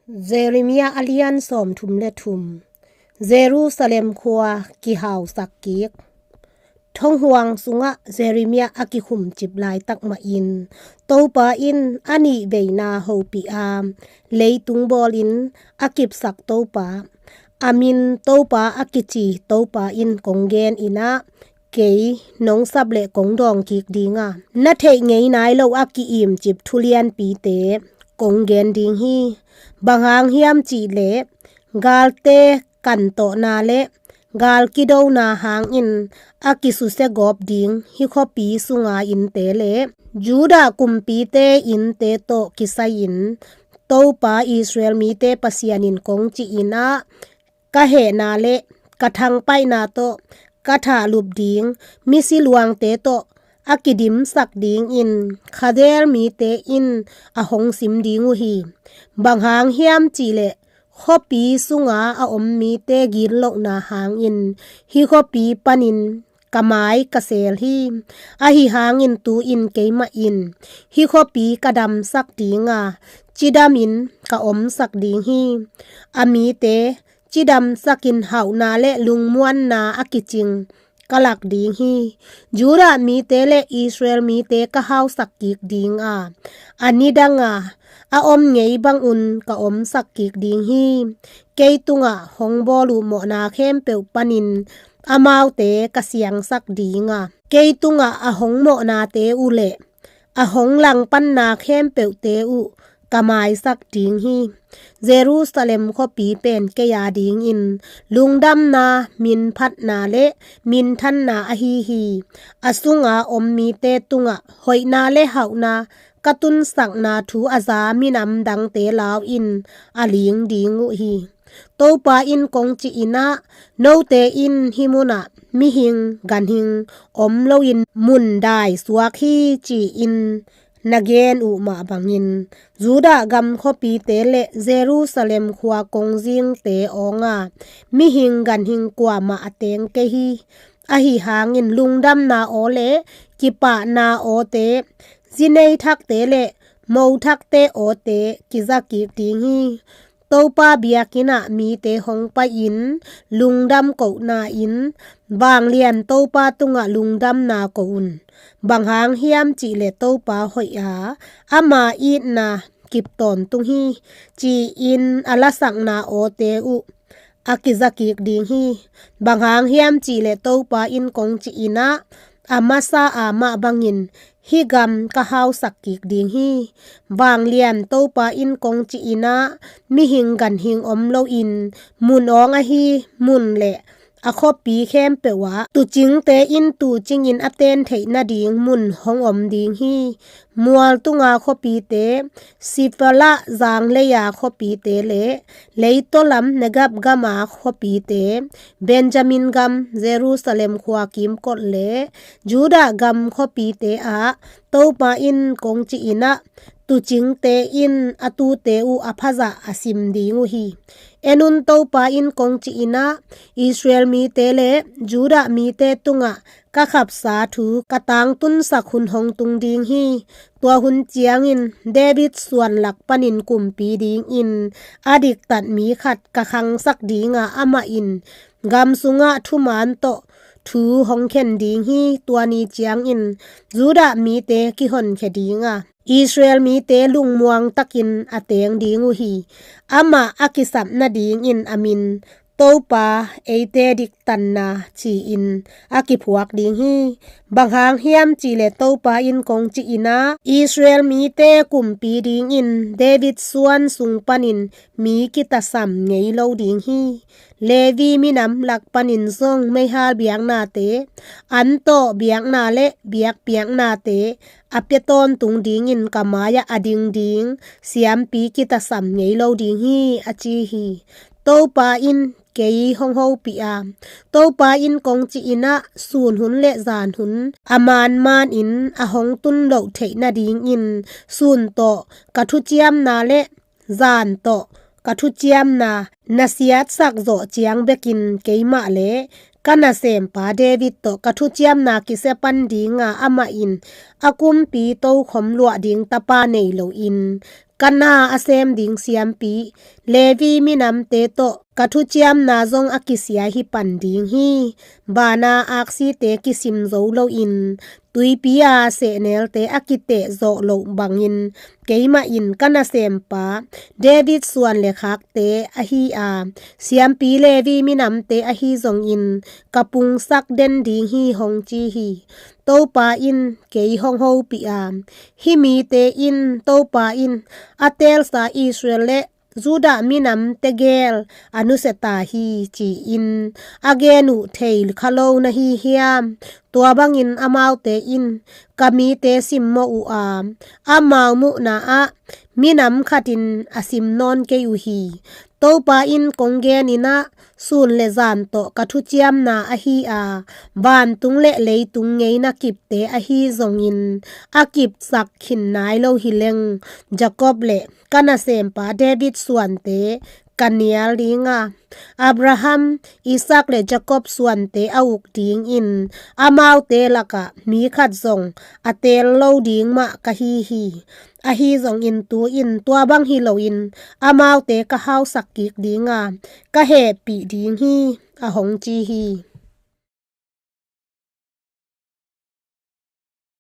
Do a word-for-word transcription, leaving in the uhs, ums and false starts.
Jeremiah a lian sawmthum le thum. Jerusalem khua kihausak kik. Thonghuang sungah Jeremiah a kikhumcip laitak mahin Topa in a nih veina hopih a, leitung bawlin a kipsak Topa, a min Topa a kici Topa in kong gen in ah, kei nong sap le kong dawng kik ding a, na theih ngei nai lo a ki-imcip thu lianpite kong gen ding hi. Bang hang hiam cih leh galte kantawhna le gal kidona hangin a kisusia gawp ding hih khuapi sunga innte le Judah kumpite innte tawh kisai-in Topa Israel mite Pasian in kong cih in ah, ka hehna le ka thangpaihna tawh ka thahlup ding misi luangte tawh a kidimsak dingin Khaldeal mite in a hong sim ding uh hi. Bang hang hiam cih leh khuapi sunga a om mite gitlohna hangin hih khuapi panin ka mai ka seel hi. Ahi hangin tu-in keimah in hih khuapi ka damsak ding a, cidamin ka omsak ding hi. A mite cidamsakin hauhna le lungmuanna a kicing ka lak ding hi. Judah mite le Israel mite ka hausak kik ding a, a nidanga a om ngei bangun ka omsak kik ding hi. Kei tungah hong bawl uh mawhna khempeuh panin amaute ka siangsak ding a, kei tungah a hong mawhnate uh le a hong langpanna khempeuhte uh ka maisak ding hi. Jerusalem khuapi pen kei a dingin lungdamna, minphatna le minthanna ahi hi. A sunga om mite tungah hoihna le hauhna ka tunsakna thu a za minam dangte lau in a ling ding uh hi. Topa in kong cih in ah, note in hih munah mihing ganhing om loin mun dai suak hi, ci-in na gen uh mah bangin Judah gam khuapite le Jerusalem khua kongzingte awnga mihing ganhing kuamah a teng kei hi. Ahi hangin lungdamna aw le kipahna awte, zinei thakte le mo thakte awte kiza kik ding hi. Topa biakinn ah mite hong pai-in lungdam kohna in, vanglian Topa tungah lungdamna ko un. Bang hang hiam cih leh Topa hoih a, ama itna kip tawntung hi, ci-in a lasakna awte uh a kiza kik ding hi. Bang hang hiam cih leh Topa in kong cih in ah, a masa a mah bangin hih gam ka hausak kik ding hi. Vanglian Topa in kong cih in ah, mihing ganhing om loin mun awng ahi mun le a khuapi khempeuh ah tuucingte in tuucingin a ten theih nading mun hong om ding hi. Mual tunga khuapite, Siphelah zangleia khuapite le leitaw lam Negeb gama khuapite, Benjamin gam Jerusalem khua kimkot le Judah gam khuapite ah Topa in kong cih in ah, tuucingte in a tuute uh a phazah a sim ding uh hi. En un, Topa in kong cih in ah, Israel mite le Judah mite tungah ka khapsa thu ka tangtunsak hun hong tung ding hi. Tua hun ciangin David suan lak panin kumpi dingin a diktat mi khat ka khangsak ding a, amah in gam sungah thuman tawh thu hong khen ding hi. Tua ni ciangin Judah mite kihonkhia ding a, Israel mite lungmuang takin a teng ding uh hi. Amah a kisap nadingin a min Topa eite diktanna ci-in a kiphuak ding hi. Bang hang hiam cih leh Topa in kong cih in ah, Israel mite kumpi dingin David suan sung panin mi kitasam ngei lo ding hi. Levi minam lak panin zong meihal biaknate, an tawh biakna le biakpiaknate a pia tawntung dingin ka mai-ah a ding ding siampi kitasam ngei lo ding hi, a ci hi. Topa in kei hong hopih a, Topa in kong cih in ah, sun hun le zan hun a manmanin a hong tun loh theih nadingin sun tawh ka thuciamna le zan tawh ka thuciamna na siatsak zawh ciang bekin keimah le ka nasempa David tawh ka thuciamna kisia pan ding a, amah in a kumpi tokhom luah ding tapa nei loin ka na a sem ding siampi Levi minamte tawh ka thuciamna zong a kisia hi pan ding hi. Vana aksite kisim zo loin tuipi a sehnelte a kiteh zawh loh bangin keimah in ka nasempa David suan le khakte ahi a, siampi Levi minamte ahi zongin ka pungsak den ding hi, hong ci hi. Topa in kei hong hopih a, hih mite in Topa in a teelsa Israel le Judah minamte gel a nusia ta hi, ci-in a gen uh thei kha lo na hi hiam? Tua bangin amaute in ka mite simmawh uh a, amau muhna ah minam khatin a sim nawn kei uh hi. Topa in kong genin ah, sun le zan tawh ka thuciamna ahi a, vantung le leitung ngeina kipte ahi zongin a kipsak khin nai lo hi leng, Jacob le ka nasempa David suante ka nial ding a, Abraham, Isaac le Jacob suante a uk dingin amaute lakah mi khat zong a teel lo ding mah ka hi hi. Ahi zongin tu-in tua bang hi loin amaute ka hausak kik ding a, ka hehpih ding hi, a hong ci hi.